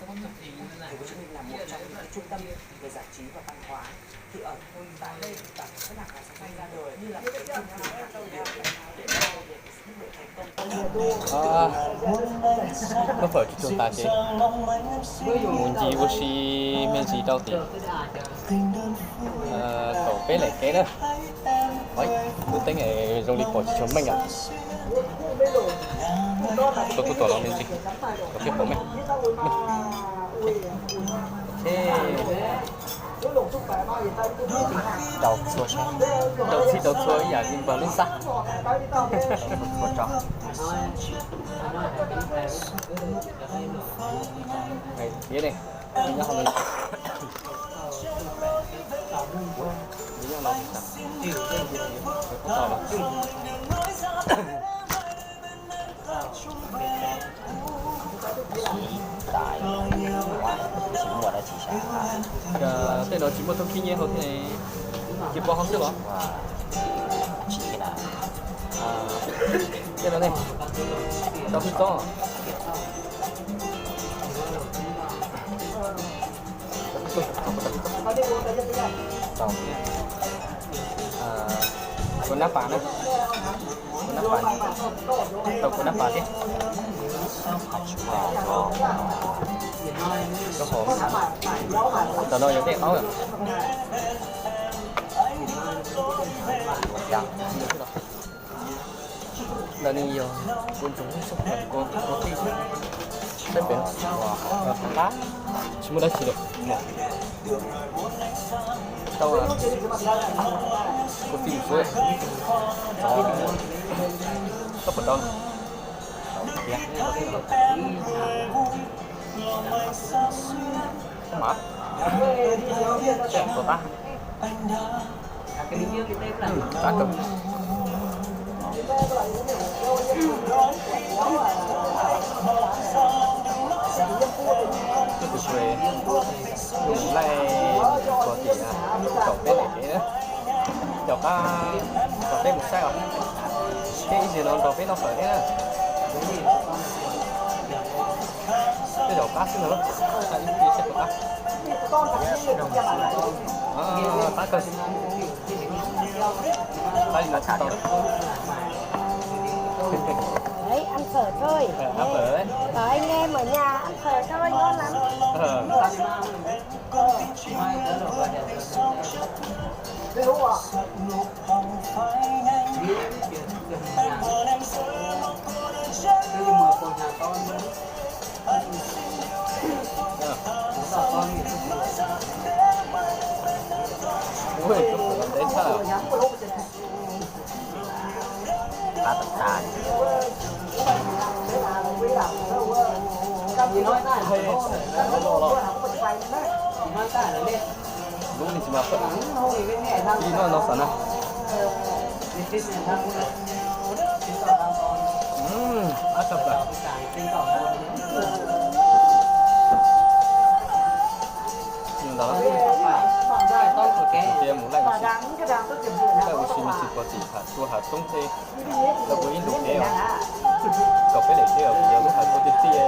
Thành phố Hồ Chí Minh là một trong những cái trung tâm về giải trí và văn hóa. Thì ở tại đây, tại Sài Gòn, nó sẽ sinh ra đời như là một cái trung tâm để Noj phawm tsuag tsuag tas ces mus ncig ua si me ntsis rau tim kaum peb lem kev na. Lub teeb zoo li pom tsis tshua meej os. Tuaj tuaj tom no me ntsis, kom thiaj pom meej. Rau txhij rau txhua ib yam li npawg lub xab. Txhua rau. Tiav ne, nyob hauv no. Nyob no. Tej no tsis muaj tub khib nyiab hauv thiab ne, ces pov hauv xwb los? Tej no ne, rau hwj txob. Kuv nab pas na, kuv nab pas, tau kuv nab pas thiab. Rau hauv, tam no yog dej qaub lawm. Ntawm no yog kuv ntxoov hnub xub pheem kuv kuv tij saib pem no. Qab tsis muaj dab tsi lawm. Tau kuv tij mus xwb. Tau puas tau? Mas, tuaj qab. Qab kawg. Tus tus tus, mus laij puag tim kaum peb lem kev na. Caum qab, caum peb mus saib os. Tej ib ntsis no nrog peb noj fawm thiab na. Tej zaum qab xwb no, ib pliag saib puas qab. Qab kawg. Qab li no tsis tau. Đấy, ăn phở thôi. Ăn phở đấy. Bảo anh em ở nhà ăn phở thôi, ngon lắm. Ui, teb tshaj. Qab tag tag. Lub me ntsis mas, ib no no xav na. Ab tag plaws. Ntawd, mus laij ua si, laij ua si me ntsis puag tim Hav Tsuas Hav Toob tej, lawv ua ib ntus kev os. Kaum peb lem kev os, yog lub hav tsuas tiag tiag.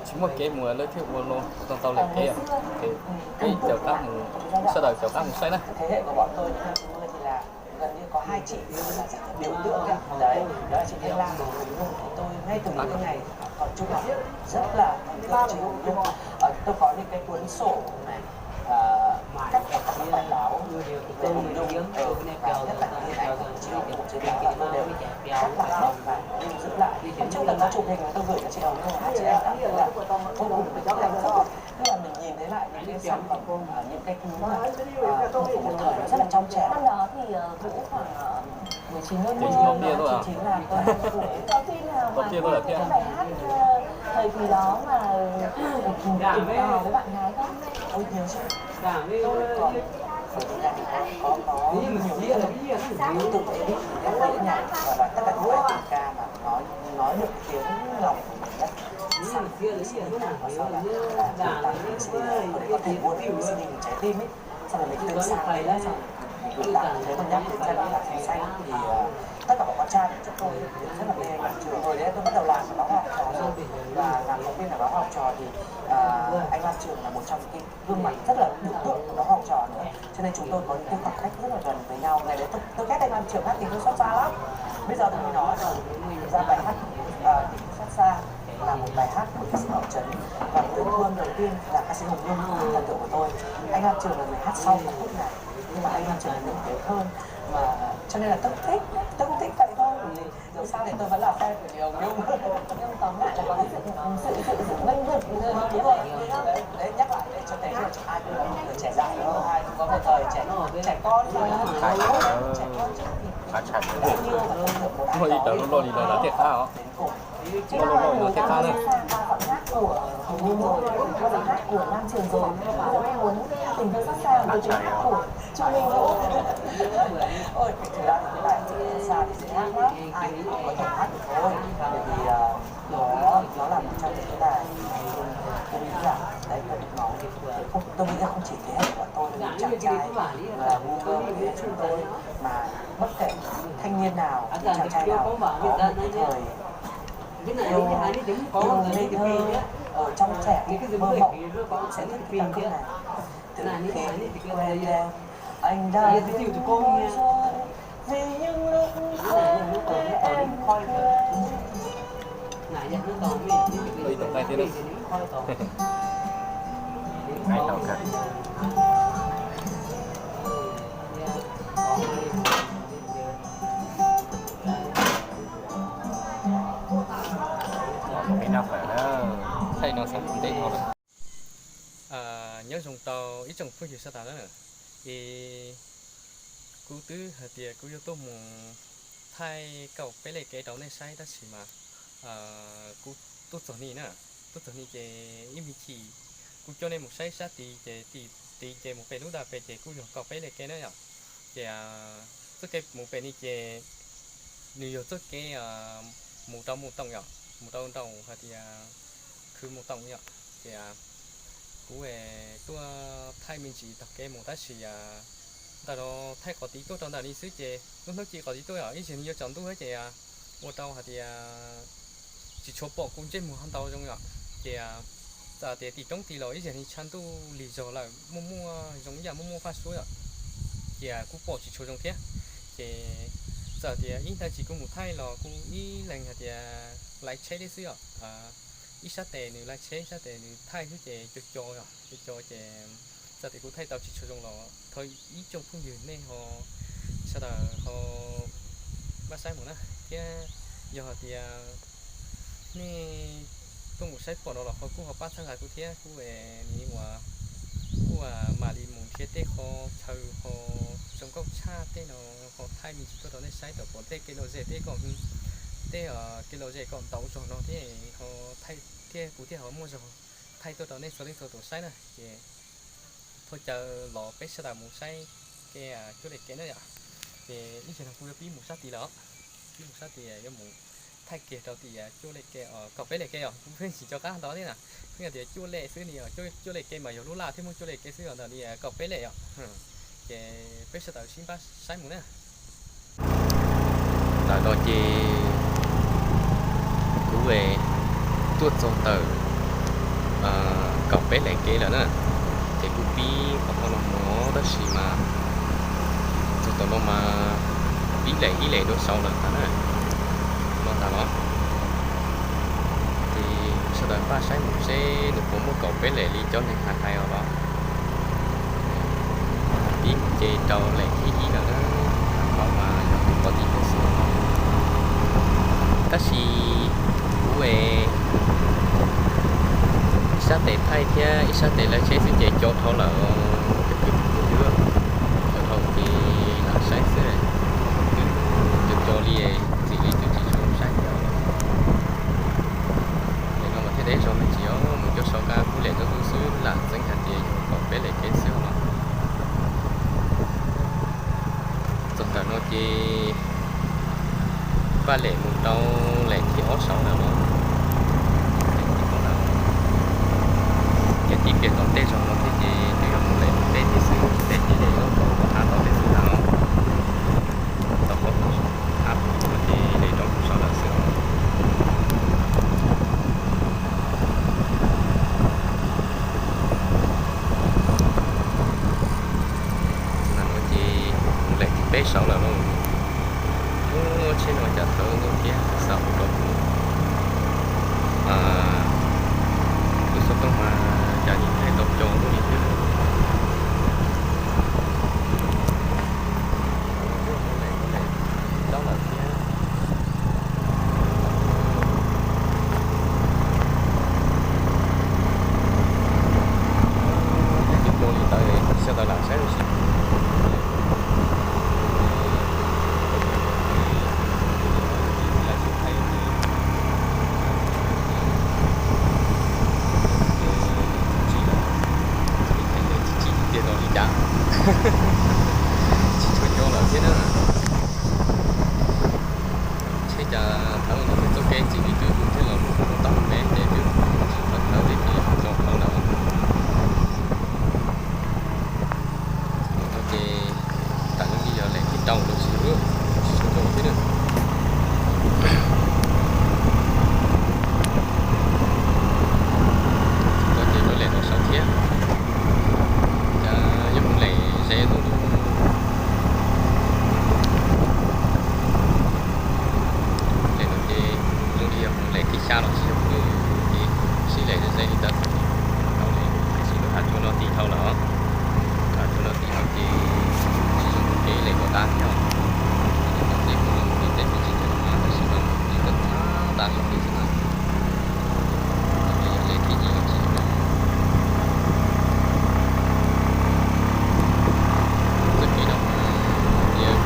Tsis muaj kev mus lawv thiaj ua los tau tau lem kev os. Ces peb caum qab mus, sawv daws caum qab mus saib na. Gần như có hai chị là rất là biểu tượng đấy. Đấy, đó là chị Thanh Lam và Hồng Nhung. Thì tôi ngay từ những cái ngày còn trung học rất là yêu chị Hồng Nhung. Ờ, tôi có những cái cuốn sổ này, ờ, cắt các cái bài báo về Hồng Nhung, ờ, và nhất là những hình ảnh của chị Hồng Nhung trên báo là tôi đều cắt lại hết và lưu giữ lại. Hôm trước tôi có chụp hình là tôi gửi cho chị Hồng Nhung, hai chị em cảm thấy là vô cùng hạnh phúc. Tức là mình nhìn thấy lại những cái sản phẩm, ờ, những cái thứ mà, ờ, của một thời nó rất là trong trẻo. Năm đó thì, ờ, Vũ khoảng, ờ, mười chín, mười chín, mười chín là tôi đang tuổi. Có khi nào mà nghe cái bài hát, ờ, thời kỳ đó mà, ờ, tình cảm với bạn gái không? Ôi, nhiều chứ. Tôi còn ở Việt Nam có, có, có nhiều nghĩa lắm. Ví dụ như em nhớ nhạc và, và tất cả những bài tình ca mà nói, nói được tiếng lòng của mình nhất. Sau khi CD, sau là, là chúng ta CD, hồi đấy có thể mua được CD trái tim ấy, xong rồi mình tự sang đấy, xong rồi mình gửi tặng, nếu mà nhắc đến giai đoạn là Thanh Xanh thì, ờ, tất cả mọi con Cha để cho tôi rất là mê anh Lam Trường. Hồi đấy tôi bắt đầu làm ở đó học trò rồi, và làm phóng viên ở đó học trò thì à, anh Lam Trường là một trong những cái gương mặt rất là biểu tượng của đó học trò nữa, cho nên chúng tôi có những cái khoảng cách rất là gần với nhau. Ngày đấy tôi, tôi ghét anh Lam Trường hát Tình Yêu Xót Xa lắm. Bây giờ tôi mới nói là thực ra bài hát à, Tình Yêu Xót Xa là một bài hát của ca sĩ Bảo Trấn, và người thu âm đầu tiên là ca sĩ Hùng Nhung, thần tượng của tôi. Anh Lam Trường là người hát sau ca khúc này, nhưng mà anh Lam Trường là nổi tiếng hơn, mà cho nên là tôi cũng thích, tôi cũng thích vậy thôi. Dù sao thì tôi vẫn là fan của Hùng Nhung. Nhưng tóm lại là có cái sự sự sự sự bênh vực, đúng không? Đúng rồi. Đấy, nhắc lại để cho thấy là ai cũng có một thời trẻ dại, đúng không? Ai cũng có một thời trẻ, trẻ con mà. Ai cũng có một thời trẻ con chứ. Đã yêu và thần tượng một ai đó thì không có đến cùng. Loj loj loj no thiaj qab na. Qua giọng hát của Hùng Nhung rồi, qua giọng hát của Lam Trường rồi, bây giờ tôi muốn tình yêu xót xa với giọng hát của Trương Minh Vũ. Ôi, cái thể loại hiện tại thì xót xa thì dễ hát lắm, ai cũng có thể hát được thôi. Bởi vì à, nó nó là một trong những cái bài mà tôi tôi nghĩ là đấy, tôi nó không, tôi nghĩ là không chỉ thế hệ của tôi, những chàng trai và ngu ngơ như chúng tôi, mà bất kể thanh niên nào, những chàng trai nào có một cái thời yêu, yêu ngây thơ ở trong trẻ mơ mộng cũng sẽ thích cái ca khúc này. Từ khi quen em, anh đã yêu rồi, vì những lúc khóc em. Ib tug qaib thiab na. Qaib tau kawg. Ua me noj fawm na. Thaij no xav ntev no lawm. Nyob zoo rau ib tsoom phooj ywg sawv daws na. Es kuv twb hais tias kuv yuav tuaj mus thaij kaum peb lej kev rau nej saib tab sis mas kuv tuaj txog ni na, tuaj txog ni ces ib me chim kuv coj nej mus saib sab tid ces tim tid ces mus pem lub nram pem ces kuj yog kaum peb lej kev na yom. Ces txoj kev mus pem ni ces nws yog txoj kev mus rau Mus Toom yom, mus rau nraum hais tias khwv Mus Toom yom. Ces kuv tuaj thaij me ntsis taug kev mus tab sis ntawm no thaij qhov tid tuaj rau ntawm ni xwb ces lub hnub ci qhov tid tuaj yom, ib zaug ni yuav tsaus ntuj ces ua rau hais tias tsis tshua pom kuv ntsej muag ntau zoo yom. Ces txawm tias tim roob tid los ib zaug ni tshav ntuj lig zog lawm, muaj muaj zoo ib yam muaj muaj faj suab yom. Ces kuj pom tsis tshua zoo thiab. Ces txawm tias ib ntawd tsis kuv mus thaij los kuj ib leeg hais tias laiv tsheb li xwb yom. Ib sab tes nws laiv tsheb, ib sab tes nws thaij xwb ces co co yom, co co ces txawm tias kuv thaij tau tsis tshua zoo los thov ib tsoom phooj ywg nej ho sawv daws ho pab saib mus na. Thiab yog hais tias nej tuaj mus saib pom no los ho kuj ho pab txhawb nqa kuv thiab, kuv es nim uas kuj mam li mus nrhiav tej qho chaw ho zoo nkauj tshaj tej no ho thaij me ntsis tuaj rau nej saib tau pom tej kev lom zem tej kom, tej kev lom zem kom ntau zog no thiab ho thaij thiab kuv thiaj ho muaj zog thaij tuaj rau nej txhua leej txhua tus saib na. Ces thov caw los peb sawv daws mus saib kev cuaj lej kev na yom. Ces ib zaug no kuv yuav pib mus sab tid lawm, pib mus sab tid yuav mus thaij kiag rau tim cuaj lej kev, kaum peb lej kev yom, kuv pheej tsis nco qab ntau thiab na. Pheej tias cuaj lej xwb ni, cuaj lej kev mas yog lub laj thiab muaj cuaj lej kev xwb os, ntawm ni kaum peb lej yom. Ces peb sawv daws sib npab saib mus na. Ntawm no ces kuv tuaj txog ntawm kaum peb lej kev lawm na, ces kuv pib qhov no mus tab sis mas txog tom no mas ib lej ib lej dua saud lawm tas na, no tas los. Ces sawv daws npaj saib mus seb nws puas muaj kaum peb lej li cov neeg hais hais os los. Pib mus ces rau lej thib ib lawm na, qhov mas yog tus pom tim tuaj xwb. Tab sis kuv ib sab tes thaij thiab ib sab tes lawv tsheb xwb ces co dhau lawm, twb twb twb dhau ces lam saib xwb, twb co co li txim li twb tsis tshua saib thiab. Nim no mas thiaj teb zog me ntsis os, mus cov saum kab kuj lem ntau tus xwb, lam txeeb hais tias yog kaum peb lej kev xwb no. Txog ntawm no ces paj lem mus rau lem thib ob saud lawm los. Ces tib pliag tom tej zog no thiab ces twb yog mus lem mus teb thiab xwb, teb ces lem lub kaum hav tom tej xwb ntag os. Tau kaum hav tom no ces Tsis tshua nco lawm thiab na. Tsheb cas thawv no thiaj txoj kev txi li twb mus thiab los mus ua tau me ces twb tsis thawv thawv li ces tso dhau lawm. Ces tam no yog lem thib rau los tsis tshua nco thiab na. Tsis tau ces yuav lem los saud thiab. Cas yuav mus lem ze ntuj lawm. Lem no ces zoo li yog mus lem thib xya los tsis yog li, ces sib lem ze ze li ntawd xwb. Tau li, tiam sis lub hav tsuag no tiv dhau lawm os. Hav tsuag no tiv dhau ces tsis zoo mus kev lem kom tas thiab os. Ces kuv los mus li tej me ntsis cov no mas tam sim no tiv tau tas tas zog li xwb na. Yog lem thib yim los tsis yog li. Txoj kev no mas tias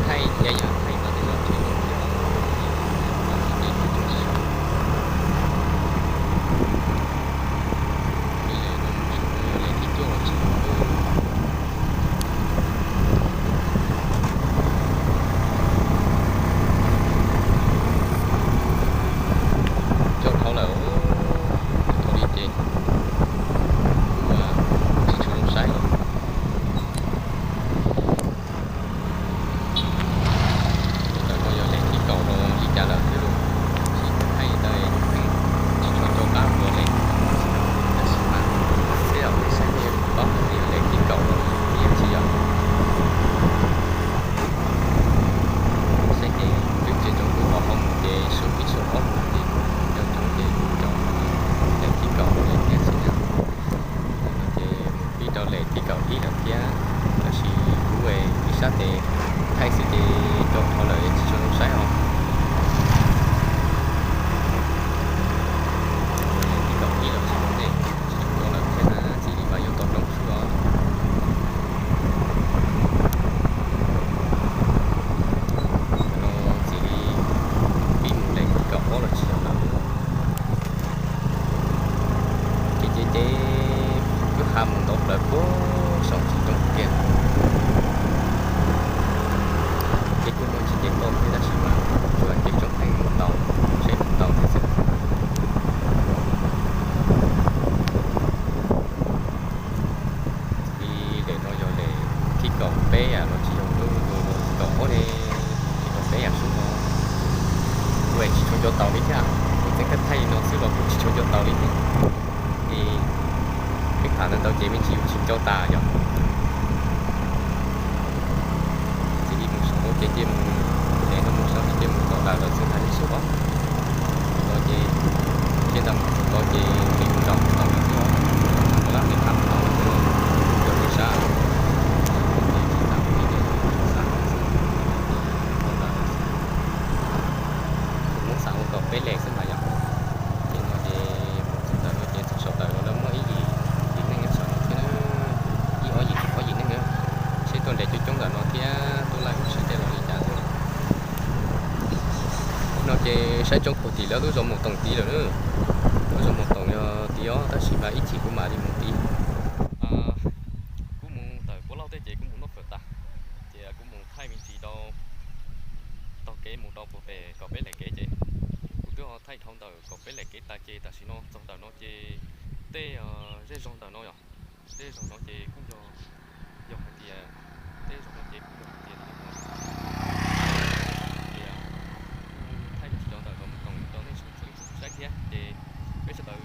thaij thiab yam thaij mas tej zaum tsis zoo thiab os. Txoj kev no tsis zoo. Ib lem no mus ib lem no yog lem thib cuaj los tsis zoo li. Coj dhau lawm, dhau li ces kuj tsis tshua zoo saib lawm. Ntawm no yog lem thib kaum los li cas lawm thiab los, tsis thaij ntawd tsis tshua nco qab ua lem. Tab sis mas tej zaum nej saib nej yuav paub hais tias yog lem thib kaum los yeej tsis yog. Saib ces twb tseem tsoom kuv qhov qhov mus ces sub ib sub ob mus ces cov tsoom ces kuj cov lem thib kaum los li tiag xwb na. No ces mus pib rau lem thib kaum ib lawm thiab, tab sis kuv ib sab tes thaij xwb ces cov dhau lawm tsis tshua zoo saib os. Lem thib kaum ib los tsis zoo ne, tsis tshua nco lawm thiab na, txij li mas yuav tau roos xwb os. Tam no txij li pib mus lem thib kaum ob los tsis yog lawm. Ces ces ces wb ha mus ntau plaws puag saum tsis roob kiag. Ces kuj muaj ntsis cev toj thiab tab sis mas tsuas cev tsoom heev mus tau, saib mus tau thiab xwb. Li lem no yog lem thib kaum peb los tsis yog, kaum ob ne, thib kaum peb yam sub no. Kuv tsis tshua nco taus li thiab, kuv txeeb thaij li no xwb los kuv tsis tshua nco taus li thiab. Es peb tham ntawd ntau ces me ntsis yus tsis nco tas yom. Txij li mus saum no ces cia mus, lem no mus saud ces cia mus tom ntawm lawm xwb hais li xwb os. No ces cia ntawd mus saum no ces cia mus nraum tom no xwb os. Ua lab tes tham mus tom no xwb los, cov rau sab, ces tsis tas ua li ces xav xwb, tom ntawm lawm xwb. Kuv muab xav ua kom peb lem xwb mas yom. Ces no ces mus txog ntawm no ces txog saum ntawm no lawv muab ib yim yim neeg nyob saum no thiab, ib ob yim ob yim neeg na, seb tuaj nres coob coob ntawm no thiab tuaj laij ub siv tej los li cas thiab. No ces saib tsob puag tim lawv lub zos Mus Toom tid lawm na. Lub zos Mus Toom yog tid os, tab sis mas ib chim kuv mam li mus tid. Kuv mus tawm Puav Lauj tej ces kuv mus noj fawm tas, ces kuv mus thaij me ntsis rau taug kev mus rau puag pem Kaum Peb Lem kev ces kuv twb ho thaij dhau ntawm Kaum Peb Lem kev tas ces tam sim no txog ntawm no ces tej zej zog ntawm no yom, tej zej zog no ces kuj yog, yog hais tias tej zej zog no ces kuj yog hais tias tias kuj thaij me ntsis rau ntawm Zos Mus Toom rau nej sawv daws saib thiab ces peb sawv daws